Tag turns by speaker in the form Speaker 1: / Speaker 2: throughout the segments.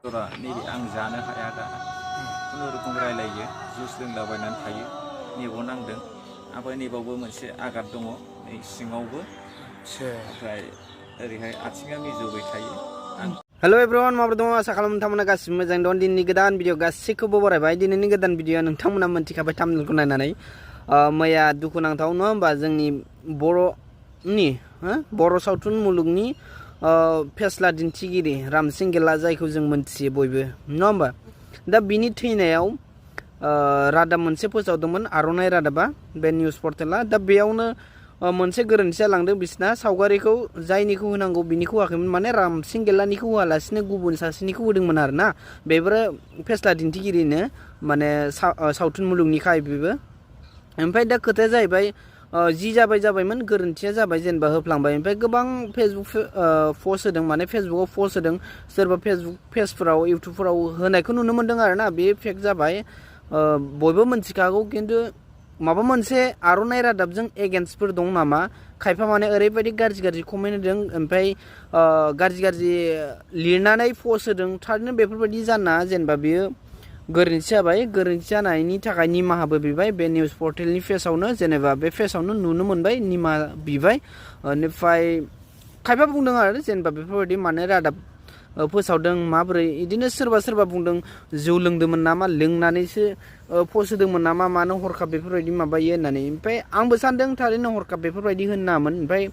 Speaker 1: जरा नैबे आं जानो हाया दा खुनुरुखुम रायलायो जुस लोंलाबायनानै थायो नेबाव नांदों ओमफ्राय नैबावबो मोनसे आघात दङ नै सिङावबो ओमफ्राय ओरैहाय आथिङा मिजौबाय थायो
Speaker 2: हेलो एवरीवन माबोरै दङ आसा खालामो नोंथांमोना गासिबो मोजां दं दिनैनि गोदान भिडिअ गासैखौबो बरायबाय दिनैनि गोदान भिडिअ नोंथांमोना मोनथिखाबाय थाम्बनेलखौ नायनानै मैया दुखुनांथाव नङा होमबा जोंनि बर' सावथुन मुलुगनि फेस्ला दिन्थिगिरि रामसिं गेला जायखौ जों मोनथियो बयबो नङा होमबा दा बिनि थैनायाव रादाब मोनसे फोसावदोंमोन आर'नाइ रादाबा बे निउस पर्टेला दा बेयावनो मोनसे गोरोन्थि जालांदों बिसिना सावगारिखौ जायनिखौ होनांगौ बिनिखौ होआखैमोन माने रामसिं गेलानिखौ होआलासिनो गुबुन सासेनिखौ होदोंमोन आरोना बेफोरो फेस्ला दिन्थिगिरिनो माने सावथुन मुलुगनिखाय बेबो ओमफ्राय दा खोथाया जाहैबाय जि जाबायमोन गोरोन्थिया जाबाय जेनेबा होफ्लांबाय ओमफ्राय गोबां फेसबुक पस्ट होदों माने फेसबुकाव पस्ट होदों सोरबा फेसबुक पेजफोराव इउटुबफोराव होनायखौ नुनो मोन्दों आरोना बे फेक जाबाय बयबो मोनथिखागौ खिन्थु माबा मोनसे आर'नाइ रादाबजों एगेन्स्टफोर दं नामा खायफा माने ओरैबायदि गाज्रि कमेन्ट होदों ओमफ्राय गाज्रि लिरनानै पस्ट होदों थारैनो बेफोरबायदि जाना जेनेबा बियो गोरोन्थि जाबाय गोरोन्थि जानायनि थाखाय निमाहाबो बिबाय बे निउस पर्टेलनि पेजावनो जेनेबा बे पेजावनो नुनो मोनबाय निमाहा बिबाय बेनिफ्राय खायफा बुंदों आरो जेनेबा बेफोरबायदि माने रादाब फोसावदों माबोरै इदिनो सोरबा बुंदों जौ लोंदोंमोन नामा लोंनानैसो पस्ट होदोंमोन नामा मानो हरखाब बेफोरबायदि माबायो होननानै ओमफ्राय आंबो सानदों थारैनो हरखाब बेफोरबायदि होनामोन ओमफ्राय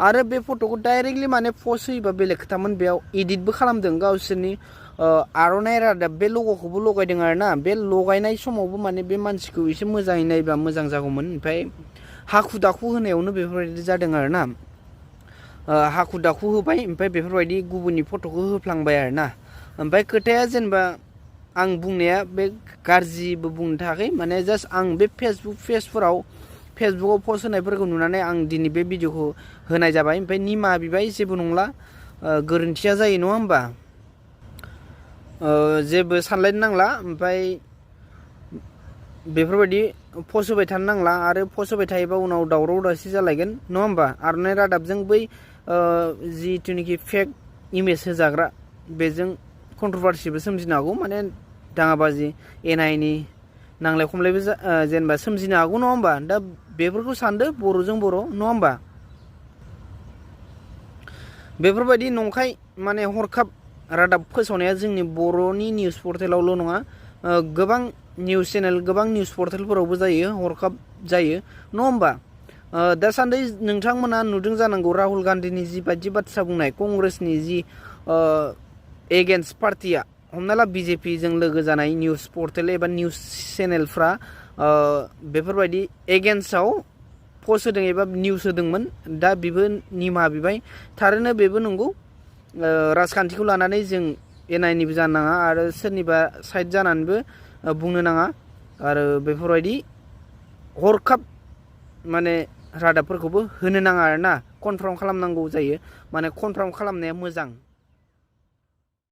Speaker 2: आरो बे फट'खौ डाइरेक्टलि माने पस्ट होयोबा बेलेग खोथामोन बेयाव एडिटबो खालामदों गावसोरनि आर'नाइ रादाब बे लग'खौबो लगायदों आरोना बे लगायनाय समावबो माने बे मानसिखौ एसे मोजाङै नायबा मोजां जागौमोन ओमफ्राय हाखु दाखु होनायावनो बेफोरबायदि जादों आरोना हाखु दाखु होबाय ओमफ्राय बेफोरबायदि गुबुननि फट'खौ होफ्लांबाय आरोना ओमफ्राय खोथाया जेनेबा आं बुंनाया बे गाज्रिबो बुंनो थाखाय माने जास्ट आं बे फेसबुकाव पस्ट होनायफोरखौ नुनानै आं दिनै बे भिडिअखौ होनाय जाबाय ओमफ्राय निमाहा बिबाय जेबो नंला गोरोन्थिया जायो नङा होमबा जेबो सानलायनो नांला ओमफ्राय बेफोरबायदि पस्ट होबाय थानो नांला आरो पस्ट होबाय थायोबा उनाव दावराव दावसि जालायगोन नङा होमबा आर'नाइ रादाबजों बै जिथुनिखि फेक इमेज होजाग्रा बेजों कन्ट्रभारसिबो सोमजिनो हागौ माने दाङाबाजि एना एनि नांलाय खमलायबो जेनेबा सोमजिनो हागौ नङा होमबा दा बेफोरखौ सानदो बर'जों बर' नङा होमबा बेफोरबायदि नंखाय माने हरखाब रादाब फोसावनाया जोंनि बर'नि निउस पर्टेलावल' नङा गोबां निउस चेनेल गोबां निउस पर्टेलफोरावबो जायो हरखाब जायो नङा होमबा दासान्दि नोंथांमोना नुदों जानांगौ राहुल गान्धीनि जिबायदि बाथ्रा बुंनाय कंग्रेसनि जि एगेन्स्ट पार्टिया हमना ला बिजेपिजों लोगो जानाय निउस पर्टेल एबा निउस चेनेलफ्रा बेफोरबायदि एगेन्स्टआव पस्ट होदों एबा निउस होदोंमोन दा बेबो निमाहा बिबाय थारैनो बेबो नंगौ राजखान्थिखौ लानानै जों एना एनिबो जानो नाङा आरो सोरनिबा साइड जानानैबो बुंनो नाङा आरो बेफोरबायदि हरखाब माने रादाबफोरखौबो होनो नाङा आरोना कनफार्म खालामनांगौ जायो माने कनफार्म खालामनाया मोजां